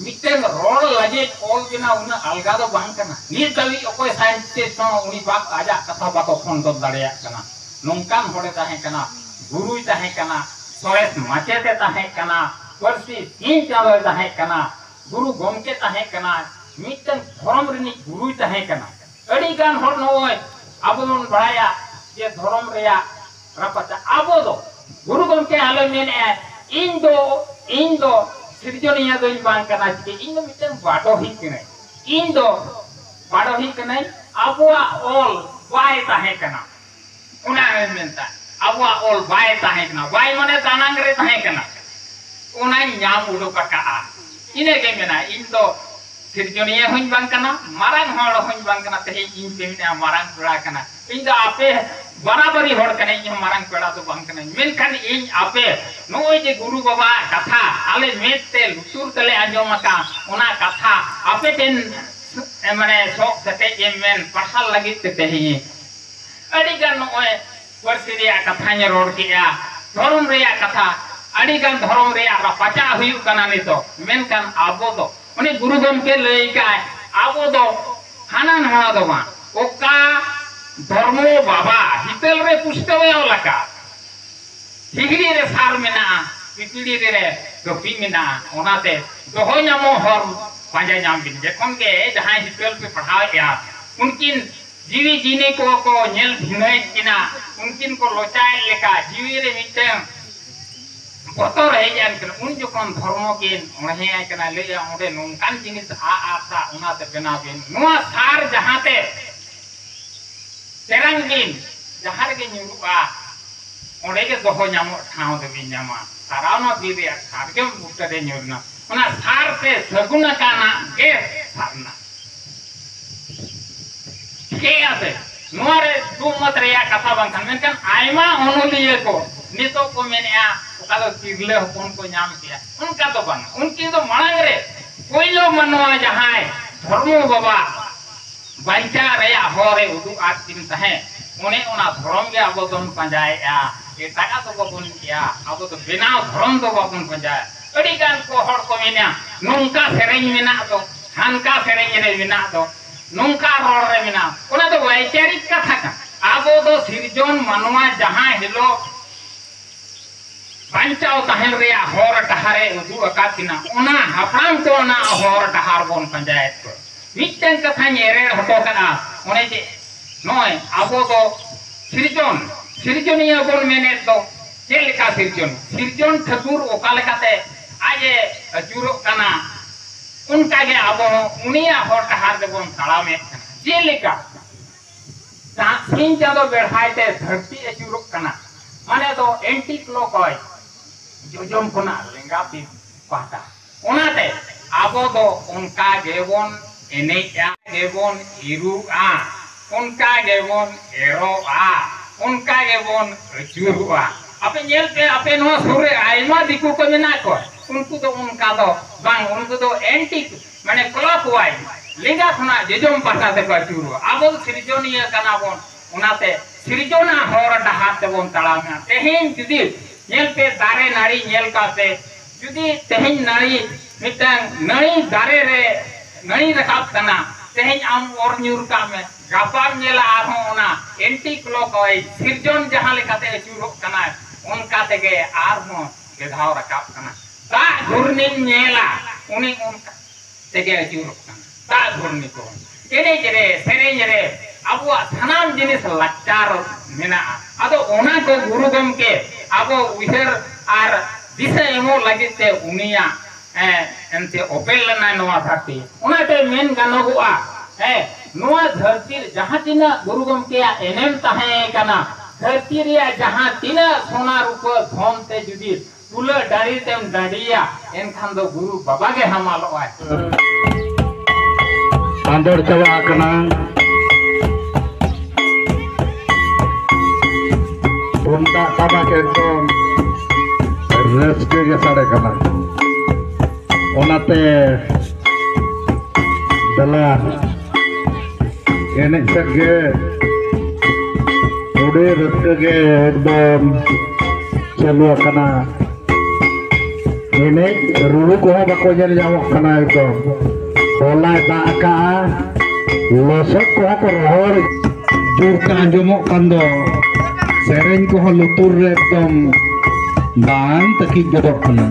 ᱢᱤᱫᱴᱟᱝ ᱨᱚᱲ ᱞᱟᱹᱜᱤᱫ ᱚᱞ ᱵᱮᱱᱟᱣ ᱩᱱᱟᱹᱜ ᱟᱞᱜᱟ ᱫᱚ ᱵᱟᱝ ᱠᱟᱱᱟ᱾ ᱱᱤᱛ ᱫᱷᱟᱹᱵᱤᱡ ᱚᱠᱚᱭ ᱥᱟᱭᱮᱱᱴᱤᱥᱴ ᱦᱚᱸ ᱩᱱᱤ ᱵᱟᱠ ᱟᱡᱟᱜ ᱠᱟᱛᱷᱟ ᱵᱟᱠᱚ ᱠᱷᱚᱸᱰᱚᱱ ᱫᱟᱲᱮᱭᱟᱜ ᱠᱟᱱᱟ᱾ ᱱᱚᱝᱠᱟᱱ ᱦᱚᱲᱮ ᱛᱟᱦᱮᱸ ᱠᱟᱱᱟ, ᱜᱩᱨᱩᱭ ᱛᱟᱦᱮᱸ ᱠᱟᱱᱟ, ᱥᱚᱨᱮᱥ ᱢᱟᱪᱮᱛᱮ ᱛᱟᱦᱮᱸ ᱠᱟᱱᱟ, ᱯᱟᱹᱨᱥᱤ ᱥᱤᱧ ᱪᱟᱸᱫᱚᱭ ᱛᱟᱦᱮᱸ ᱠᱟᱱᱟ, ᱜᱩᱨᱩ ᱜᱚᱢᱠᱮ ᱛᱟᱦᱮᱸ ᱠᱟᱱᱟ, ᱢᱤᱫᱴᱟᱝ ᱫᱷᱚᱨᱚᱢ ᱨᱤᱱᱤᱡ ᱜᱩᱨᱩᱭ ᱛᱟᱦᱮᱸ ᱠᱟᱱᱟ᱾ ᱟᱹᱰᱤ ᱜᱟᱱ ᱦᱚᱲ ᱱᱚᱜᱼᱚᱭ ᱟᱵᱚ ᱵᱚᱱ ᱵᱟᱲᱟᱭᱟ ᱡᱮ ᱫᱷᱚᱨᱚᱢ ᱨᱮᱭᱟᱜ ᱨᱟᱯᱟᱪᱟᱜ᱾ ᱟᱵᱚ ᱫᱚ ᱜᱩᱨᱩ ᱜᱚᱢᱠᱮ ᱟᱞᱚᱭ ᱢᱮᱱᱮᱜᱼᱟ, ᱤᱧ ᱫᱚ, ᱤᱧ ᱫᱚ ᱥᱤᱨᱡᱚᱱᱤᱭᱟᱹ ᱫᱚᱧ ᱵᱟᱝ ᱠᱟᱱᱟ, ᱪᱤᱠᱟᱹ ᱤᱧ ᱫᱚ ᱢᱤᱫᱴᱟᱝ ᱵᱟᱰᱚᱦᱤ ᱠᱟᱹᱱᱟᱹᱧ, ᱤᱧ ᱫᱚ ᱵᱟᱰᱚᱦᱤ ᱠᱟᱹᱱᱟᱹᱧ᱾ ᱟᱵᱚᱣᱟᱜ ᱚᱞ ᱵᱟᱭ ᱛᱟᱦᱮᱸ ᱠᱟᱱᱟ, ᱚᱱᱟ ᱦᱚᱸᱭ ᱢᱮᱱᱫᱟ᱾ ᱟᱵᱚᱣᱟᱜ ᱚᱞ ᱵᱟᱭ ᱛᱟᱦᱮᱸ ᱠᱟᱱᱟ, ᱵᱟᱭ ᱢᱟᱱᱮ ᱫᱟᱱᱟᱝ ᱨᱮ ᱛᱟᱦᱮᱸ ᱠᱟᱱᱟ, ᱚᱱᱟᱧ ᱧᱟᱢ ᱩᱰᱩᱠ ᱟᱠᱟᱜᱼᱟ᱾ ᱤᱱᱟᱹᱜᱮ ᱢᱮᱱᱟ, ᱤᱧ ᱫᱚ ᱥᱤᱨᱡᱚᱱᱤᱭᱟᱹ ᱦᱚᱸᱧ ᱵᱟᱝ ᱠᱟᱱᱟ, ᱢᱟᱨᱟᱝ ᱦᱚᱲ ᱦᱚᱸᱧ ᱵᱟᱝ ᱠᱟᱱᱟ, ᱛᱮᱦᱮᱧ ᱤᱧ ᱯᱮ ᱢᱮᱱᱟ ᱢᱟᱨᱟᱝ ᱯᱮᱲᱟ ᱠᱟᱱᱟ᱾ ᱤᱧ ᱫᱚ ᱟᱯᱮ ᱵᱟᱨᱟᱵᱟᱨᱤ ᱦᱚᱲ ᱠᱟᱱᱟᱧ, ᱤᱧ ᱦᱚᱸ ᱢᱟᱨᱟᱝ ᱯᱮᱲᱟ ᱫᱚ ᱵᱟᱝ ᱠᱟᱹᱱᱟᱹᱧ᱾ ᱢᱮᱱᱠᱷᱟᱱ ᱤᱧ ᱟᱯᱮ ᱱᱚᱜᱼᱚᱭ ᱡᱮ ᱜᱩᱨᱩ ᱵᱟᱵᱟᱣᱟᱜ ᱠᱟᱛᱷᱟ ᱟᱞᱮ ᱢᱮᱫ ᱛᱮ ᱞᱩᱛᱩᱨ ᱛᱮᱞᱮ ᱟᱸᱡᱚᱢ ᱟᱠᱟᱫ, ᱚᱱᱟ ᱠᱟᱛᱷᱟ ᱟᱯᱮ ᱴᱷᱮᱱ ᱢᱟᱱᱮ ᱥᱚᱜ ᱥᱮᱴᱮᱡ ᱮᱢ ᱢᱮᱱ ᱯᱟᱨᱥᱟᱞ ᱞᱟᱹᱜᱤᱫ ᱛᱮ ᱛᱮᱦᱮᱧ ᱟᱹᱰᱤ ᱜᱟᱱ ᱱᱚᱜᱼᱚᱭ ᱯᱟᱹᱨᱥᱤ ᱨᱮᱭᱟᱜ ᱠᱟᱛᱷᱟᱧ ᱨᱚᱲ ᱠᱮᱜᱼᱟ, ᱫᱷᱚᱨᱚᱢ ᱨᱮᱭᱟᱜ ᱠᱟᱛᱷᱟ, ᱟᱹᱰᱤ ᱜᱟᱱ ᱫᱷᱚᱨᱚᱢ ᱨᱮᱭᱟᱜ ᱨᱟᱯᱟᱪᱟᱜ ᱦᱩᱭᱩᱜ ᱠᱟᱱᱟ ᱱᱤᱛᱚᱜ᱾ ᱢᱮᱱᱠᱷᱟᱱ ᱟᱵᱚ ᱫᱚ, ᱩᱱᱤ ᱜᱩᱨᱩ ᱜᱚᱢᱠᱮ ᱞᱟᱹᱭ ᱠᱟᱜᱼᱟᱭ, ᱟᱵᱚ ᱫᱚ ᱦᱟᱱᱟ ᱱᱟᱣᱟ ᱫᱚ ᱵᱟᱝ, ᱚᱠᱟ ᱫᱷᱚᱨᱢᱚ ᱵᱟᱵᱟ ᱦᱤᱛᱟᱹᱞ ᱨᱮ ᱯᱩᱥᱴᱟᱹᱣ ᱮ ᱚᱞ ᱟᱠᱟᱫ᱾ ᱦᱤᱦᱤᱲᱤ ᱨᱮ ᱥᱟᱨ ᱢᱮᱱᱟᱜᱼᱟ, ᱯᱤᱯᱤᱲᱤ ᱨᱮ ᱠᱟᱹᱯᱤ ᱢᱮᱱᱟᱜᱼᱟ᱾ ᱚᱱᱟᱛᱮ ᱫᱚᱦᱚ ᱧᱟᱢᱚᱜ ᱦᱚᱨ ᱯᱟᱸᱡᱟ ᱧᱟᱢ ᱵᱤᱱ᱾ ᱡᱚᱠᱷᱚᱱ ᱜᱮ ᱡᱟᱦᱟᱸᱭ ᱦᱤᱛᱟᱹᱞ ᱯᱮ ᱯᱟᱲᱦᱟᱣᱮᱫᱼᱟ, ᱩᱱᱠᱤᱱ ᱡᱤᱣᱤ ᱡᱤᱱᱤ ᱠᱚ ᱠᱚ ᱧᱮᱞ ᱵᱷᱤᱱᱟᱹᱭᱮᱫ ᱠᱤᱱᱟ, ᱩᱱᱠᱤᱱ ᱠᱚ ᱞᱚᱪᱟᱭᱮᱫ ᱞᱮᱠᱟ ᱡᱤᱣᱤ ᱨᱮ ᱢᱤᱫᱴᱟᱝ ᱵᱚᱛᱚᱨ ᱦᱮᱡ ᱮᱱ ᱠᱟᱱᱟ᱾ ᱩᱱ ᱡᱚᱠᱷᱚᱱ ᱫᱷᱚᱨᱢᱚ ᱠᱤᱱ ᱚᱬᱦᱮ ᱟᱭ ᱠᱟᱱᱟ, ᱞᱟᱹᱭᱟ, "ᱚᱸᱰᱮ ᱱᱚᱝᱠᱟᱱ ᱡᱤᱱᱤᱥ ᱟ ᱟᱨ ᱥᱟ, ᱚᱱᱟᱛᱮ ᱵᱮᱱᱟᱣ ᱵᱤᱱ, ᱱᱚᱣᱟ ᱥᱟᱨ ᱡᱟᱦᱟᱸᱛᱮ ᱪᱮᱨᱟᱝ ᱵᱤᱱ, ᱡᱟᱦᱟᱸ ᱨᱮᱜᱮ ᱧᱩᱨᱩᱜᱼᱟ, ᱚᱸᱰᱮ ᱜᱮ ᱫᱚᱦᱚ ᱧᱟᱢᱚᱜ ᱴᱷᱟᱶ ᱫᱚᱵᱤᱱ ᱧᱟᱢᱟ᱾ ᱥᱟᱨᱟᱣᱱᱟ ᱵᱤᱨ ᱨᱮᱭᱟᱜ ᱥᱟᱨᱡᱚᱢ ᱵᱩᱴᱟᱹ ᱨᱮ ᱧᱩᱨᱱᱟ, ᱚᱱᱟ ᱥᱟᱨ ᱛᱮ ᱥᱟᱹᱜᱩᱱ ᱟᱠᱟᱱᱟ ᱜᱮ ᱥᱟᱨᱱᱟ᱾" ᱴᱷᱤᱠᱟᱹᱭᱮᱫᱼᱟ ᱯᱮ? ᱱᱚᱣᱟ ᱨᱮ ᱫᱩ ᱢᱚᱛ ᱨᱮᱭᱟᱜ ᱠᱟᱛᱷᱟ ᱵᱟᱝ ᱠᱟᱱᱟ, ᱢᱮᱱᱠᱷᱟᱱ ᱟᱭᱢᱟ ᱚᱱᱚᱞᱤᱭᱟᱹ ᱠᱚ ᱱᱤᱛᱚᱜ ᱠᱚ ᱢᱮᱱᱮᱫᱼᱟ, ᱚᱠᱟ ᱫᱚ ᱛᱤᱨᱞᱟᱹ ᱦᱚᱯᱚᱱ ᱠᱚ ᱧᱟᱢ ᱠᱮᱫᱼᱟ᱾ ᱚᱱᱠᱟ ᱫᱚ ᱵᱟᱝ, ᱩᱱᱠᱤᱱ ᱫᱚ ᱢᱟᱲᱟᱝ ᱨᱮ ᱯᱳᱭᱞᱳ ᱢᱟᱱᱣᱟ ᱡᱟᱦᱟᱸᱭ ᱫᱷᱚᱨᱢᱚ ᱵᱟᱵᱟ ᱵᱟᱧᱪᱟᱣ ᱨᱮᱭᱟᱜ ᱦᱚᱨ ᱮ ᱩᱫᱩᱜ ᱟᱫ ᱠᱤᱱ ᱛᱟᱦᱮᱸᱫ, ᱚᱱᱮ ᱚᱱᱟ ᱫᱷᱚᱨᱚᱢ ᱜᱮ ᱟᱵᱚ ᱫᱚᱵᱚᱱ ᱯᱟᱸᱡᱟᱭᱮᱫᱼᱟ, ᱮᱴᱟᱜᱟᱜ ᱫᱚ ᱵᱟᱵᱚᱱ ᱤᱭᱟ, ᱟᱵᱚ ᱫᱚ ᱵᱮᱱᱟᱣ ᱫᱷᱚᱨᱚᱢ ᱫᱚ ᱵᱟᱵᱚᱱ ᱯᱟᱸᱡᱟᱭᱟ᱾ ᱟᱹᱰᱤ ᱜᱟᱱ ᱠᱚ ᱦᱚᱲ ᱠᱚ ᱢᱮᱱᱟ, ᱱᱚᱝᱠᱟ ᱥᱮᱨᱮᱧ ᱢᱮᱱᱟᱜ ᱫᱚ, ᱦᱟᱱᱠᱟ ᱥᱮᱨᱮᱧ ᱨᱮ ᱢᱮᱱᱟᱜ ᱫᱚ, ᱱᱚᱝᱠᱟ ᱨᱚᱲ ᱨᱮ ᱢᱮᱱᱟᱜ, ᱚᱱᱟ ᱫᱚ ᱵᱟᱭᱪᱟᱨᱤᱠ ᱠᱟᱛᱷᱟ ᱠᱟᱱᱟ᱾ ᱟᱵᱚ ᱫᱚ ᱥᱤᱨᱡᱚᱱ ᱢᱟᱱᱣᱟ ᱡᱟᱦᱟᱸ ᱦᱤᱞᱳᱜ ᱵᱟᱧᱪᱟᱣ ᱛᱟᱦᱮᱱ ᱨᱮᱭᱟᱜ ᱦᱚᱨ ᱰᱟᱦᱟᱨ ᱮ ᱩᱫᱩᱜ ᱟᱠᱟᱫ ᱠᱤᱱᱟ, ᱚᱱᱟ ᱦᱟᱯᱲᱟᱢ ᱠᱚ ᱚᱱᱟ ᱦᱚᱨ ᱰᱟᱦᱟᱨ ᱵᱚᱱ ᱯᱟᱸᱡᱟᱭᱮᱫ ᱠᱚᱣᱟ᱾ ᱢᱤᱫᱴᱮᱱ ᱠᱟᱛᱷᱟᱧ ᱮᱨᱮᱲ ᱦᱚᱴᱚ ᱠᱟᱜᱼᱟ, ᱚᱱᱮ ᱡᱮ ᱱᱚᱜᱼᱚᱭ ᱟᱵᱚ ᱫᱚ ᱥᱤᱨᱡᱚᱱ, ᱥᱤᱨᱡᱚᱱᱤᱭᱟᱹ ᱵᱚᱱ ᱢᱮᱱᱮᱫ ᱫᱚ, ᱪᱮᱫ ᱞᱮᱠᱟ ᱥᱤᱨᱡᱚᱱ? ᱥᱤᱨᱡᱚᱱ ᱴᱷᱟᱹᱠᱩᱨ ᱚᱠᱟ ᱞᱮᱠᱟᱛᱮ ᱟᱡ ᱮ ᱟᱹᱪᱩᱨᱚᱜ ᱠᱟᱱᱟ, ᱚᱱᱠᱟ ᱜᱮ ᱟᱵᱚ ᱦᱚᱸ ᱩᱱᱤᱭᱟᱜ ᱦᱚᱨ ᱰᱟᱦᱟᱨ ᱜᱮᱵᱚᱱ ᱛᱟᱲᱟᱢᱮᱫ ᱠᱟᱱᱟ᱾ ᱪᱮᱫ ᱞᱮᱠᱟ? ᱪᱟᱸᱫ, ᱥᱤᱧ ᱪᱟᱸᱫᱚ ᱵᱮᱲᱦᱟᱭ ᱛᱮ ᱫᱷᱟᱹᱨᱛᱤ ᱟᱹᱪᱩᱨᱚᱜ ᱠᱟᱱᱟ, ᱢᱟᱱᱮ ᱫᱚ anti clockwise, ᱡᱚᱡᱚᱢ ᱠᱷᱚᱱᱟᱜ ᱞᱮᱸᱜᱟ ᱛᱤ ᱯᱟᱦᱴᱟ᱾ ᱚᱱᱟᱛᱮ ᱟᱵᱚ ᱫᱚ ᱚᱱᱠᱟ ᱜᱮᱵᱚᱱ ᱮᱱᱮᱡᱼᱟ, ᱜᱮᱵᱚᱱ ᱤᱨᱩᱜᱼᱟ, ᱚᱱᱠᱟ ᱜᱮᱵᱚᱱ ᱮᱨᱚᱜᱼᱟ, ᱚᱱᱠᱟ ᱜᱮᱵᱚᱱ ᱟᱹᱪᱩᱨᱚᱜᱼᱟ᱾ ᱟᱯᱮ ᱧᱮᱞ ᱯᱮ, ᱟᱯᱮ ᱱᱚᱣᱟ ᱥᱩᱨ ᱨᱮ ᱟᱭᱢᱟ ᱫᱤᱠᱩ ᱠᱚ ᱢᱮᱱᱟᱜ ᱠᱚᱣᱟ, ᱩᱱᱠᱩ ᱫᱚ ᱚᱱᱠᱟ ᱫᱚ ᱵᱟᱝ, ᱩᱱᱠᱩ ᱫᱚ anti, ᱢᱟᱱᱮ clockwise, ᱞᱮᱸᱜᱟ ᱠᱷᱚᱱᱟᱜ ᱡᱚᱡᱚᱢ ᱯᱟᱦᱴᱟ ᱛᱮᱠᱚ ᱟᱹᱪᱩᱨᱚᱜᱼᱟ᱾ ᱟᱵᱚ ᱫᱚ ᱥᱤᱨᱡᱚᱱᱤᱭᱟᱹ ᱠᱟᱱᱟ ᱵᱚᱱ, ᱚᱱᱟᱛᱮ ᱥᱤᱨᱡᱚᱱᱟᱜ ᱦᱚᱨ ᱰᱟᱦᱟᱨ ᱛᱮᱵᱚᱱ ᱛᱟᱲᱟᱢᱟ᱾ ᱛᱮᱦᱮᱧ ᱡᱩᱫᱤ ᱧᱮᱞ ᱯᱮ, ᱫᱟᱨᱮ ᱱᱟᱹᱲᱤ ᱧᱮᱞ ᱠᱟᱛᱮ, ᱡᱩᱫᱤ ᱛᱮᱦᱮᱧ ᱱᱟᱹᱲᱤ, ᱢᱤᱫᱴᱟᱝ ᱱᱟᱹᱲᱤ, ᱫᱟᱨᱮ ᱨᱮ ᱱᱟᱹᱲᱤ ᱨᱟᱠᱟᱵ ᱠᱟᱱᱟ, ᱛᱮᱦᱮᱧ ᱟᱢ ᱚᱨ ᱧᱩᱨ ᱠᱟᱜ ᱢᱮ, ᱜᱟᱯᱟᱢ ᱧᱮᱞᱟ ᱟᱨᱦᱚᱸ ᱚᱱᱟ anti clockwise ᱥᱤᱨᱡᱚᱱ ᱡᱟᱦᱟᱸ ᱞᱮᱠᱟᱛᱮ ᱟᱹᱪᱩᱨᱚᱜ ᱠᱟᱱᱟᱭ, ᱚᱱᱠᱟ ᱛᱮᱜᱮ ᱟᱨᱦᱚᱸ ᱵᱮᱫᱷᱟᱣ ᱨᱟᱠᱟᱵ ᱠᱟᱱᱟ᱾ ᱫᱟᱜ ᱜᱷᱩᱨᱱᱤᱢ ᱧᱮᱞᱟ, ᱩᱱᱤ ᱚᱱᱠᱟ ᱛᱮᱜᱮ ᱟᱹᱪᱩᱨᱚᱜ ᱠᱟᱱᱟ᱾ ᱫᱟᱜ ᱜᱷᱩᱨᱱᱤ ᱠᱚ, ᱮᱱᱮᱡ ᱨᱮ, ᱥᱮᱨᱮᱧ ᱨᱮ, ᱟᱵᱚᱣᱟᱜ ᱥᱟᱱᱟᱢ ᱡᱤᱱᱤᱥ ᱞᱟᱠᱪᱟᱨ ᱢᱮᱱᱟᱜᱼᱟ᱾ ᱟᱫᱚ ᱚᱱᱟ ᱠᱚ ᱜᱩᱨᱩ ᱜᱚᱢᱠᱮ ᱟᱵᱚ ᱩᱭᱦᱟᱹᱨ ᱟᱨ ᱫᱤᱥᱟᱹ ᱮᱢᱚᱜ ᱞᱟᱹᱜᱤᱫ ᱛᱮ ᱩᱱᱤᱭᱟᱜ, ᱮ, ᱮᱱᱛᱮ ᱚᱯᱮᱞ ᱞᱮᱱᱟᱭ ᱱᱚᱣᱟ ᱫᱷᱟᱹᱨᱛᱤ᱾ ᱚᱱᱟᱛᱮ ᱢᱮᱱ ᱜᱟᱱᱚᱜᱚᱜᱼᱟ, ᱦᱮᱸ, ᱱᱚᱣᱟ ᱫᱷᱟᱹᱨᱛᱤ ᱨᱮ ᱡᱟᱦᱟᱸ ᱛᱤᱱᱟᱹᱜ ᱜᱩᱨᱩ ᱜᱚᱢᱠᱮᱭᱟᱜ ᱮᱱᱮᱢ ᱛᱟᱦᱮᱸ ᱠᱟᱱᱟ, ᱫᱷᱟᱹᱨᱛᱤ ᱨᱮᱭᱟᱜ ᱡᱟᱦᱟᱸ ᱛᱤᱱᱟᱹᱜ ᱥᱚᱱᱟ ᱨᱩᱯᱟᱹ ᱫᱷᱚᱱ ᱛᱮ ᱡᱩᱫᱤ ᱛᱩᱞᱟᱹ ᱰᱟᱹᱰᱤ ᱛᱮᱢ ᱰᱟᱹᱰᱤᱭᱟ, ᱮᱱᱠᱷᱟᱱ ᱫᱚ ᱜᱩᱨᱩ ᱵᱟᱵᱟ ᱜᱮ ᱦᱟᱢᱟᱞᱚᱜᱼᱟᱭ᱾ ᱟᱸᱫᱚᱲ ᱪᱟᱵᱟ ᱟᱠᱟᱱᱟ᱾ ᱛᱩᱢᱫᱟᱜ ᱴᱟᱢᱟᱠ ᱮᱠᱫᱚᱢ ᱨᱟᱹᱥᱠᱟᱹ ᱜᱮ ᱥᱟᱰᱮ ᱠᱟᱱᱟ᱾ ᱚᱱᱟᱛᱮ ᱫᱮᱞᱟ ᱮᱱᱮᱡ ᱥᱮᱫ ᱜᱮ ᱟᱹᱰᱤ ᱨᱟᱹᱥᱠᱟᱹ ᱜᱮ ᱮᱠᱫᱚᱢ ᱪᱟᱹᱞᱩ ᱟᱠᱟᱱᱟ᱾ ᱮᱱᱮᱡ ᱨᱩᱨᱩ ᱠᱚᱦᱚᱸ ᱵᱟᱠᱚ ᱧᱮᱞ ᱧᱟᱢᱚᱜ ᱠᱟᱱᱟ᱾ ᱮᱠᱫᱚᱢ ᱦᱚᱞᱟᱭ ᱫᱟᱜ ᱟᱠᱟᱜᱼᱟ, ᱞᱚᱥᱚᱫ ᱠᱚᱦᱚᱸ ᱠᱚ ᱨᱚᱦᱚᱲ ᱡᱳᱨ ᱛᱮ ᱟᱸᱡᱚᱢᱚᱜ ᱠᱟᱱ ᱫᱚ᱾ ᱥᱮᱨᱮᱧ ᱠᱚᱦᱚᱸ ᱞᱩᱛᱩᱨ ᱨᱮ ᱮᱠᱫᱚᱢ ᱵᱟᱝ ᱛᱟᱹᱠᱤᱡ ᱜᱚᱫᱚᱜ ᱠᱟᱱᱟ᱾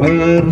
ᱟᱨ